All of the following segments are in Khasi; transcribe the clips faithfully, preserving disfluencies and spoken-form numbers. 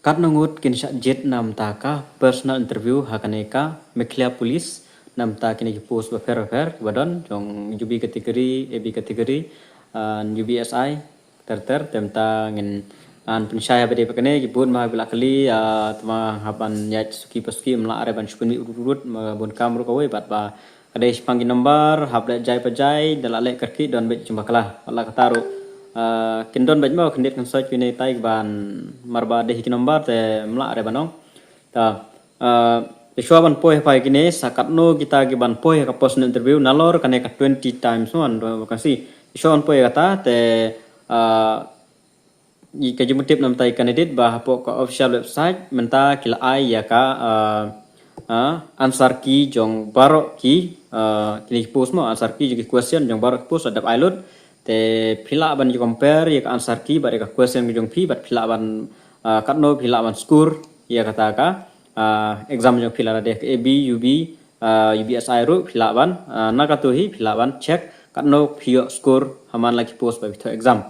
Katno ngut kin shah jied na bynta ka personal interview ha kane ka Meghalaya Police, na bynta kine ki post bapher bapher kiba don, jong U B category, A B category, ah, U B S I, ter ter, te mynta ngin, ah, pynshai ha ba dei ba kane, ki bun ma ba la kylli, ah, te ma hap ban ïaid suki pa suki, ym lah re ban shu pynmih rut rut, ma bun kam ruh kawei, bad ba ka dei shaphang ki number, hap leh jai pa jai, da la leh kyrkieh don beit jingbakla. Wat la kata ruh, ah, kin don beit mo khyndiat khynsoit kine tai ban, mar ba dei ki number te ym lah re ban ong. Ta, ah, te shuwa ban poi ha kine, sa katno kita ki ban poi ha ka personal interview, nalor kane ka twenty times mo, an do vacancy. Te shuwa ban poi ha kata, te, ah, i ka jingmut tip na bynta i candidate ba hapoh ka official website mynta ki la ai ïa ka, ah, ah, answer key jong baroh ki, ah, kine ki post mo, answer key jong ki question jong baroh ki post la dep ai lut. Te phi lah ban ïa compare ïa ka answer key bad ïa ka question jong phi bad phi lah ban, ah, katno phi lah ban score ïa kata ka, ah, exam jong phi, lada dei ka A B, U B, ah, U B S I ruh phi lah ban, ah, na katu hi phi lah ban check katno phi ïoh score ha man la ki post ba phi thoh exam.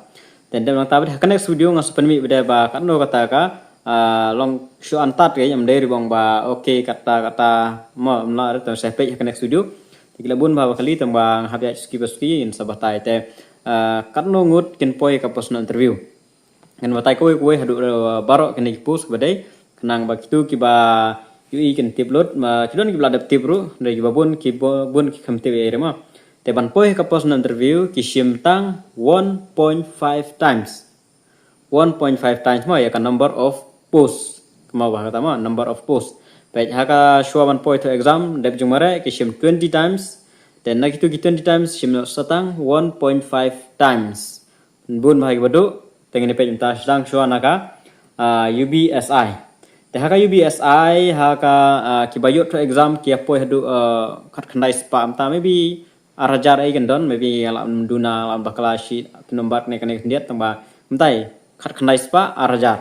Te dep nangta bad ha ka next video nga sa pynmih bad ba katno kata ka, ah, long shu antad ka, ym dei ruh ba ong ba okay kata kata mo, ym lah re, te sa peit ha ka next video. Te ki la bun ba ba kylli, tang ba nga hap ïaid suki pa suki, ngin sa batai te, ah, katno ngut kin poi ka personal interview. Ngan batai kawei kawei haduh, eh, baroh kine ki post kiba dei. Khnang ba kitu kiba ïohi kin tip lut, ma ki don kiba la dep tip ruh, dei kiba bun, ki bo-, bun ki kham tip ïa ri ma. Te ban poi ka personal interview ki shim tang one point five times. One point five times ma ïa ka number of post. Kama ba kata ma number of post. Peit ha ka shuwa ban poi thoh exam, dep jingmareh ki shim twenty times. Te na kitu ki twenty times shim sa tang one point five times. Bun bha kiba duh, te ngin ïa peit mynta sdang shuwa na ka, ah, U B S I. Te ha ka U B S I, ha ka, ah, kiba ïoh thoh exam ki ïa poi haduh, ah, khatkhyndai spah mynta, maybe ar hajar ei kin don, maybe la duna la bakla shi ki number kane kane khyndiat, tang ba mynta khatkhyndai spah ar hajar.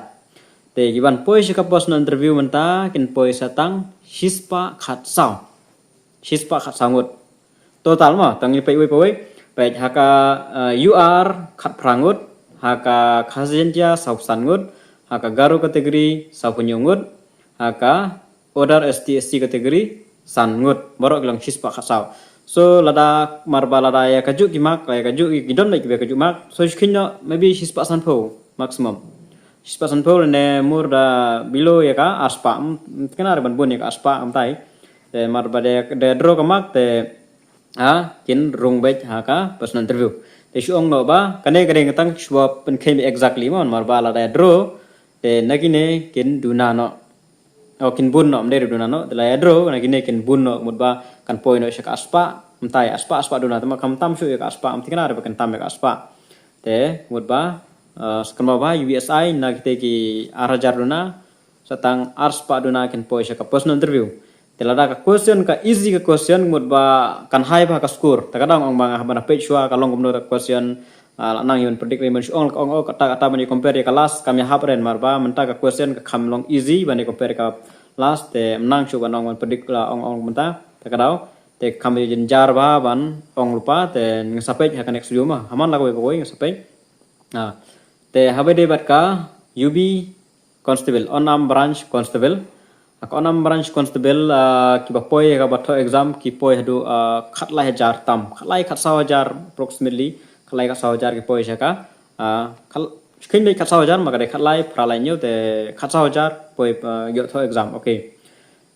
Te ki ban poi sha ka personal interview mynta kin poi sa tang shispah khatsaw. Shispah khatsaw ngut. Total ma, tang ngi peit wei pa wei. Peit ha ka, eh, U R khatphra ngut, ha ka Khasi Jaintia sawphew san ngut, ha ka Garo category sawphew hynñiew ngut, ha ka other S T S C category san ngut. Baroh ki long shispah khatsaw. So lada mar ba lada ïa kajuh ki mark, ïa kajuh ki don lei kiba kajuh mark. So shu kheiñ noh maybe shispah sanphew maximum. Shispah sanphew lane mur da below ïa ka arspah. Ym, ym thikna re ban bun ïa ka arspah mynta. Te mar ba da, da draw ka mark te, ha, kin rung beit ha ka personal interview. Te shu ong noh ba kane ka dei tang shuwa pynkheiñ exactly mo, mar ba lada draw te na kine kin duna noh. O kin bun noh, ym dei re duna noh, te lada draw na kine kin bun noh, mut ba kan poi noh sha ka arspah, mynta arspah, arspah duna, te ma kam tam shuh ïa ka arspah, ym thikna re ba kan tam ïa ka arspah. Te mut ba, eh, sa kan ba ba U B S I na kite ki ar hajar duna, sa tang arspah duna kin poi sha ka personal interview. Te lada ka question ka easy ka question, mut ba kan high bha ka score. Te ka dang ong ba nga hap ban peit shuwa ka long kumno ka question, ah, la nang ïa ban predict re, ban shu ong, ong, ong, kata, kata ban ïa compare ïa ka last kam ïa hap ren, mar ba mynta ka question ka kham long easy ban ïa compare ka last, te ym nang shuh ban ong ban predict la ong, ong mynta. Te ka daw te kham ïa jynjar bha ban ong lypa, te ngin sa peit ha ka next video ma. Ha man la kawei kawei ngin sa peit. Ah, te haba dei bad ka U B Constable, unarmed branch constable. Ha ka unarmed branch constable, ah, kiba poi ha kaba thoh exam ki poi haduh, ah, khatlai hajar tam, khatlai khatsaw hajar approximately, khatlai khatsaw hajar ki poi sha ka, ah, khat-, shu kheiñ beit khatsaw hajar, ma ka dei khatlai phra lai hynñiew, te khatsaw hajar poi, ah, ïoh thoh exam. Okay.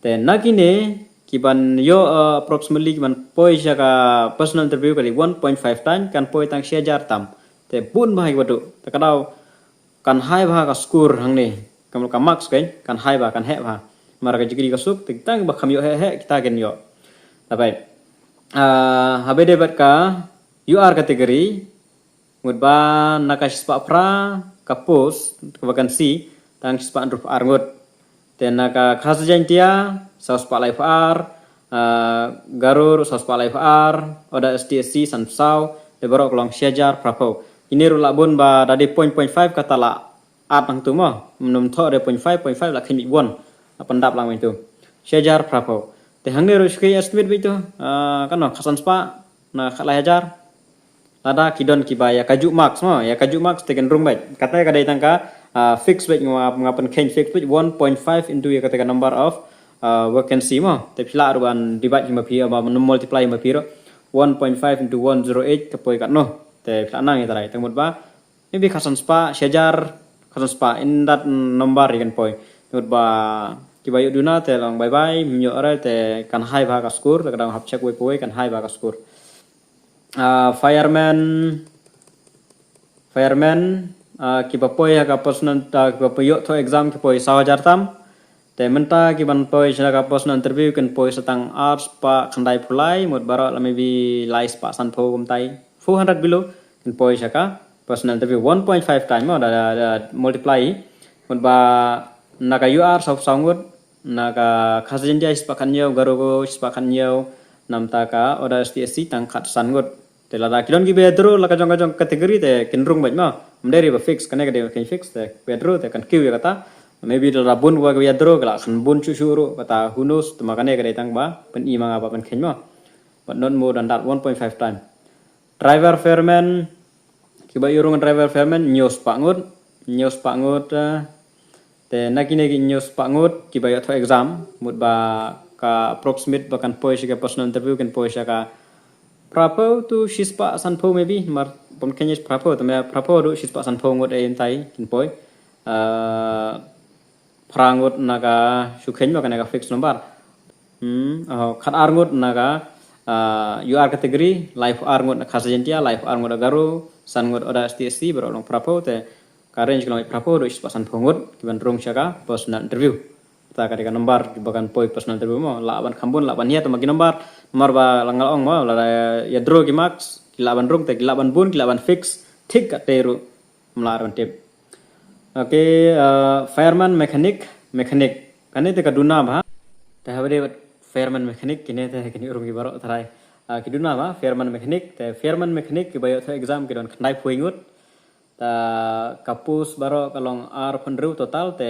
Te na kine ki ban ïoh, ah, approximately ki ban poi sha ka personal interview ka dei one point five time, kan poi tang shi hajar tam. Te bun bha kiba duh. Te ka daw kan high bha ka score hangne. Ka mut ka marks kan, kan high bha, kan heh bha. Mar ka jingkyrkhu ka suk, te tang ba kham ïoh heh heh kita kin ïoh. Te peit, ah, haba dei bad ka U R category, mut ba na ka shispah phra ka post, ka vacancy, tang shispah hynriewphew ar ngut. Te na ka Khasi Jaintia, saw spah laiphew ar, ah, Garo ruh saw spah laiphew ar, other S T S C sanphew saw, te baroh ka long shi hajar phraphew. Kine ruh la bun ba da dei point, point five kata la at nangtu mo. Ym thoh re point five, point five la kheiñ beit bun. La pyndap lang beit tu. Shi hajar phraphew. Te hangne ruh shu kheiñ estimate beit tu. Ah, kano, khatsan spah na khatlai hajar. Lada ki don kiba ïa kajuh marks mo, ïa kajuh marks te kin rung beit. Kata ka dei tang ka, uh, fix beit nga, nga pynkheiñ fix beit one point five into ïa kata ka number of uh, vacancy mo. Te phi lah ruh ban divide hi ma phi, ba multiply hi ma phi ruh. One point five into one zero eight ka poi katno. Te phi lah nang ïa trai. Te mut ba maybe khatsan spah, shi hajar, khatsan spah, in that number ïa kan poi. Te mut ba kiba ïoh duna te long bye bye, ym ïoh re te kan hai bha ka score, te ka dang hap check wei pa wei kan hai bha ka score. Uh, fireman, fireman, uh, kiba poi ha ka personal, uh, kiba poi ïoh thoh exam ki poi saw hajar tam. Te mynta kiban poi sha ka personal interview kin poi sa tang ar spah khyndai phew lai, mut baroh la maybe lai spah sanphew kumtai. Four hundred below kin poi sha ka personal interview one point five time, oh, da, da, da multiply. Mut ba na ka U R saw saw ngut, na ka Khasi Jaiñtia shi spah khathynñiew, Garo shi spah khathynñiew, namta ka Other S T S C tang khatsan ngut. Te lada ki don kiba ïa draw la ka jong ka jong category te kin rung beit mo. Ym dei re ba fix, kane ka dei ka fix, te ba ïa draw te kan kiew ïa kata. Maybe lada bun ba ïa draw ka la kan bun shuh shuh ruh kata, who knows, te ma kane ka dei tang ba pyni ma nga ba pynkheiñ mo. But not more than that, one point five time. Driver fireman, kiba ïoh rung driver fireman hynñiew spah ngut, hynñiew spah ngut, eh, te na kine ki hynñiew spah ngut kiba ïoh thoh exam, mut ba ka approximate ba kan poi sha ka personal interview kan poi sha ka phraphew to shi spah sanphew maybe, mar pom kane phraphew, te me phraphew to shi spah sanphew ngut ei mynta kin poi. Eh, phra ngut na ka, shu kheiñ ba kane ka fixed number. Hmm, oh, khatar ngut na ka, ah, U R category, laiphew ar ngut na Khasi Jaiñtia, laiphew ar ngut na Garo, san ngut Other S T S C, baroh long phraphew te ka range ka long phraphew to shi spah sanphew ngut kiban rung sha ka personal interview. Ta ka dei ka number ba kan poi personal interview mo, lah ban kham bun, lah ban hiar, te ma ki number, number ba la nga ong mo, lada ïa draw ki marks ki lah ban rung te ki lah ban bun, ki lah ban fix thik katte ruh. Ym lah ban tip. Okay, uh, fireman mechanic, mechanic. Kane te ka duna bha. Te haba dei fireman mechanic, kine te kine rung ki baroh trai. Uh, ki duna bha, fireman mechanic, te fireman mechanic kiba ïoh thoh exam ki don khyndai phew ngut. Ta ka post baroh ka long ar phew hynriew total, te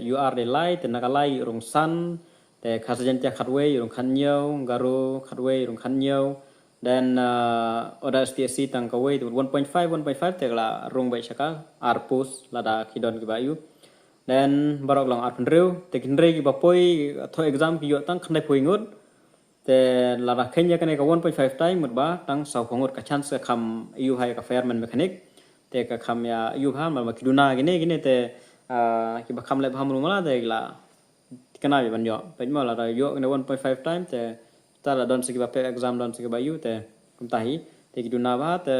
U R dei lai, te na ka lai rung san, te Khasi Jaiñtia khatwei rung khathynñiew, Garo khatwei rung khathynñiew, then, uh, Other S T S C tang kawei, te one point five, one point five te ka la rung beit sha ka ar post lada ki don kiba ïoh. Then baroh ka long ar phew hynriew, te ki hynrei kiba poi thoh exam ki ïoh tang khyndai phew ngut. Te lada kheiñ ïa kane ka one point five time mut ba tang saw phew ngut ka chance ka kham ïoh ha ïa ka fireman mechanic. Te ka kham ïa ïoh ha, mar ba ki duna kine, kine te, ah, kiba kham leh bha mulu mala te ki la thikna ïa ban ïoh. Peit mo, lada ïoh kane one point five time te, ta la don sa kiba pep exam, don sa kiba ïoh te, kumta hi. Te ki duna bha te,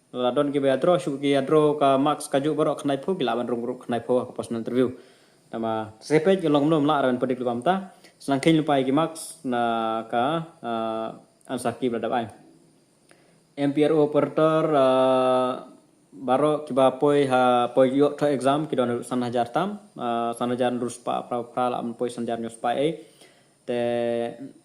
lada don kiba ïa draw, shu ki ïa draw ka marks kajuh baroh khyndai phew, ki lah ban rung ruh khyndai phew ha ka personal interview. Tama, sa peit ka long kumno, ym lah ban predict lypa mynta. Sa nang kheiñ lypa ïa ki marks na ka, ah, answer key ba la dep ai. M P R O operator, ah, baroh kiba poi ha, poi ïoh thoh exam ki don san hajar tam, ah, san hajar hynriew spah phra phra, lah ban poi san hajar hynñiew spah ei. Te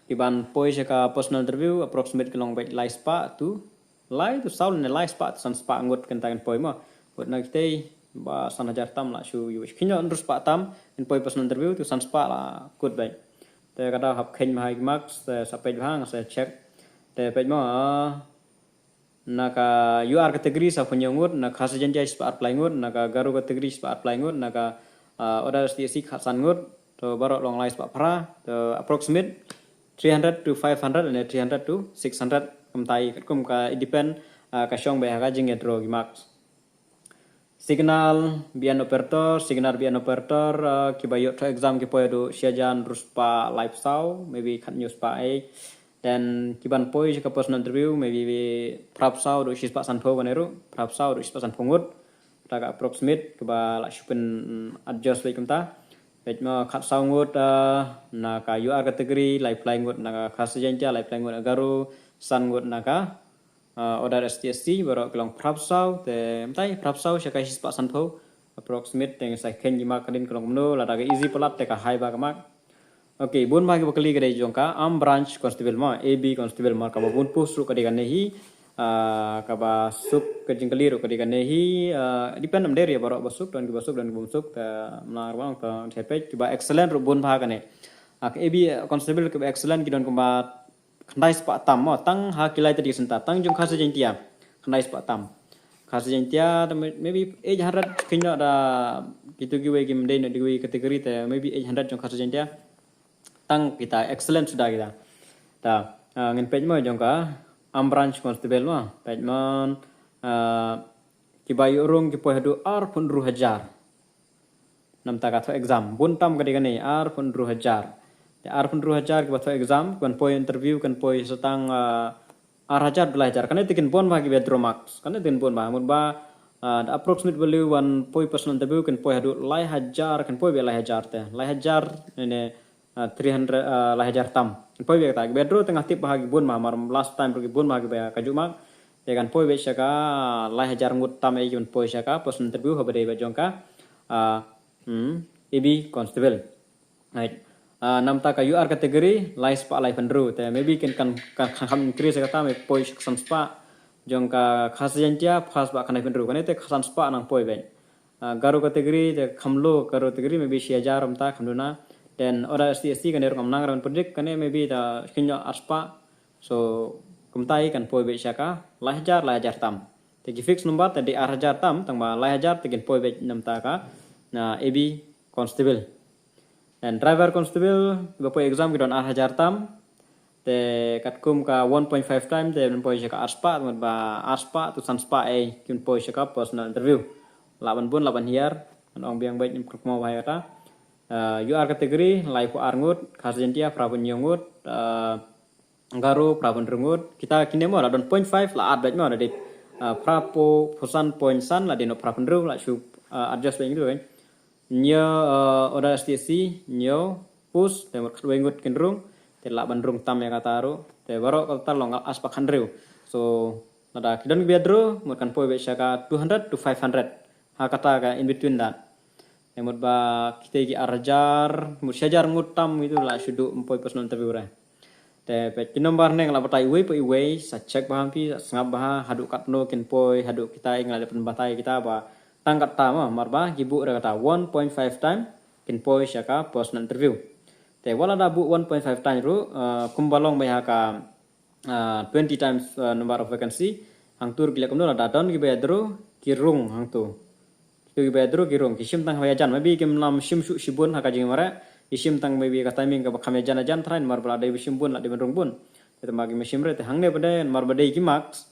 kiban poi sha ka personal interview approximate ki long beit lai spah to, lai to saw ne lai spah to san spah ngut kynta kin poi mo. Ngut na kitei ba san hajar tam lah shu ïoh, shu kheiñ hynriew spah tam kin poi personal interview, to san spah lah kut beit. Te ka dei hap kheiñ bha ïa ki marks, te sa peit bha, nga sa check. Te peit mo, ah, na ka U R category saw phew hynñiew ngut, na ka Khasi Jaiñtia shi spah ar phew lai ngut, na ka Garo category shi spah ar phew lai ngut, na ka, ah, Other S T S C khatsan ngut, to baroh long lai spah phra, to approximate three hundred to five hundred and three hundred to six hundred kumtai, katkum ka, it depend, ah, ka shong beit ha ka jingïa draw ki marks. Signal, B N operator, signal B N operator, ah, kiba ïoh thoh exam ki poi haduh shi hajar hynriew spah laiphew saw, maybe khathynñiew spah ei. Then kiban poi sha ka personal interview, maybe phra phew saw haduh shi spah sanphew kane ruh, phra phew saw haduh shi spah sanphew ngut. Ta ka approximate, kiba lah shu pyn, mm, adjust beit kumta. Beit mo khatsaw ngut, ah, na ka U R category, laiphew lai ngut na ka Khasi Jaiñtia, laiphew lai ngut na Garo, san ngut na ka, ah, Other S T S C, baroh ki long phra phew saw, te mynta phra phew saw sha ka shi spah sanphew. Approximate, te sa kheiñ ki mark ka dei ka long kumno, lada ka easy palat te ka hai bha ka mark. Okay, bun bha kiba kylli ka dei jong ka armed branch constable mo, A B constable, mar kaba bun post ruh ka dei kane hi. Ah, kaba suk ka jingkylli ruh ka dei kane hi. Ah, depend, ym dei re baroh ba suk, don kiba suk, don kiba bym suk, te mla ruh ka thepek, kiba excellent ruh bun bha kane. Ah, ka A B constable kiba excellent ki don kumba khyndai spah tam mo, tang ha ki lai tylli ki center, tang jong Khasi Jaiñtia khyndai spah tam. Khasi Jaintia, te may-, maybe eight hundred kynnoh da kitu kiwei kim dei na kiwei category te maybe eight hundred jong Khasi Jaintia. Tang kita excellent suda kita. Ta, ah, ngin peit mo jong ka Amra Constable mo. Peit mo, ah, kiba ïoh rung ki poi haduh arphew hynriew hajar. Namta ka thoh exam. Bun tam ka dei kane, arphew hynriew hajar. Te arphew hynriew hajar kiba thoh exam, kan poi interview, kan poi sa tang, ah, ar hajar, lai hajar. Kane te kin bun bha kiba draw marks. Kane te kin bun bha. Mut ba, ah, the approximate value ban poi personal interview, kin poi haduh lai hajar, kin poi beit lai hajar te. Lai hajar, ne, ah, three hundred, ah, lai hajar tam. Kin poi beit kata. Kiba draw te nga tip bha ki bun bha, mar last time ruh ki bun bha kiba kajuh mark. Te kan poi beit sha ka lai hajar ngut tam, eh, kin poi sha ka personal interview haba dei ba jong ka, ah, hmm, A B Constable. Right. Ah, namta ka U R category, lai spah laiphew hynriew. Te maybe kin kan, kan, kan, kan increase kata, maybe poi sha ka san spah. Jong ka Khasi Jaintia, phra spah khyndaiphew hynriew. Kane te ka san spah nang poi beit. Ah, Garo category, te kham low, Garo category, maybe shi hajar namta kham duna. Then other S T, S C, kane ruh ngam nang ban predict, kane maybe ta kynnoh ar spah. So, kumta hi kan poi beit sha ka lai hajar, lai hajar tam. Te ki fix number te dei ar hajar tam, tang ba lai hajar te kin poi beit namta ka, na, A B Constable. Then driver constable, ba poi exam ki don ar hajar tam. Te katkum ka one point five time, te ban poi sha ka ar spah, mut ba ar spah to san spah, eh, kin poi sha ka personal interview. Lah ban bun, lah ban hiar, ngan ong biang beit, ngam kynmaw bha ïa kata. Ah, U R category, laiphew ar ngut, Khasi Jaintia, phraphew hynñiew ngut, ah, Garo, phraphew hynriew ngut. Kita kine mo la don point five, la add beit mo la dei, ah, phraphew, phew san point san, la dei noh phraphew hynriew, la shu, ah, adjust beit ngi tu kan. Hynñiew, ah, other S T, S C, hynñiew post, te mut khatwei ngut kin rung, te lah ban rung tam ïa kata ruh. Te baroh kata long ar spah khynriew. So, lada ki don kiba draw, mut kan poi beit sha ka two hundred to five hundred. Ha kata ka in between that. Te mut ba kita ki ar hajar, mut shi hajar ngut tam itu lah shu duh ban poi personal interview re. Te peit ki number ne nga la batai iwei pa iwei, sa check bha phi, sa sngap bha, haduh katno kin poi, haduh kita ngi la dep pynbatai kita ba tang kata mo, mar ba ki buh re kata one point five time kin poi sha ka personal interview. Te wat la da buh one point five time ruh, eh, kumba long beit ha ka, ah, twenty times, ah, number of vacancy. Hangtu ruh ki leh kumno, lada don kiba ïa draw ki rung hangtu. Kitu kiba ïa draw ki rung, ki shim tang haba ïajan, maybe kim lam shim shuh shibun ha ka jingmareh. Ki shim tang maybe ka timing kaba kham ïajan ïajan tharai, namar ba la dei ba shim bun, la dei ban rung bun. Te tang ba kim shim re, te hangne pat de namar ba dei ki marks.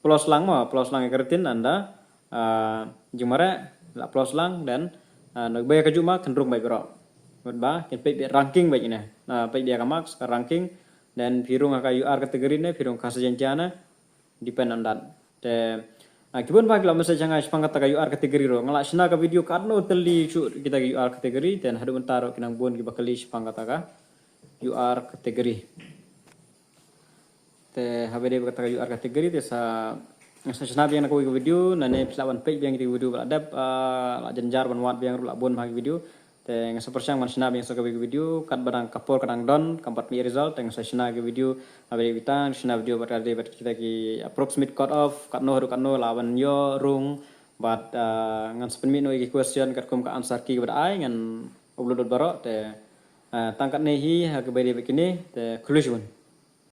Plus lang mo, plus lang ïa ka routine ynda, ah, jingmareh la plus lang, then, ah, na ba ïa kajuh mark kan rung beit baroh. Mut ba kin peit beit ranking beit ne. Ah, peit beit ïa ka marks, ka ranking, then phi rung ha ka U R category ne, phi rung Khasi Jaintia ne, depend on that. Te, ah, ki bun ba ki la message ha nga shaphang kata ka U R category ruh. Nga la shna ka video katno tylli shuh kita ki U R category, then haduh mynta ruh ki nang bun kiba kylli shaphang kata ka U R category. Te haba dei ba kata ka U R category te sa, sa shna biang na kawei ka video, nane phi lah ban peit biang ki video ba la dep, ah, la jynjar ban wad biang ruh la bun bha ki video. Te nga sa pyrshang ban shna biang sa kawei ka video, katba dang ka por ka dang don, kam pat mih result, te nga sa shna ki video, haba dei bita, shna video bad ka dei bad kita ki approximate cut off, katno haduh katno lah ban ïoh rung, bad, ah, ngan sa pynmih noh ïa ki question katkum ka answer key kaba dei ai, ngan upload baroh, te, ah, tang katne hi, ha kaba dei bad kine, te khublei shibun.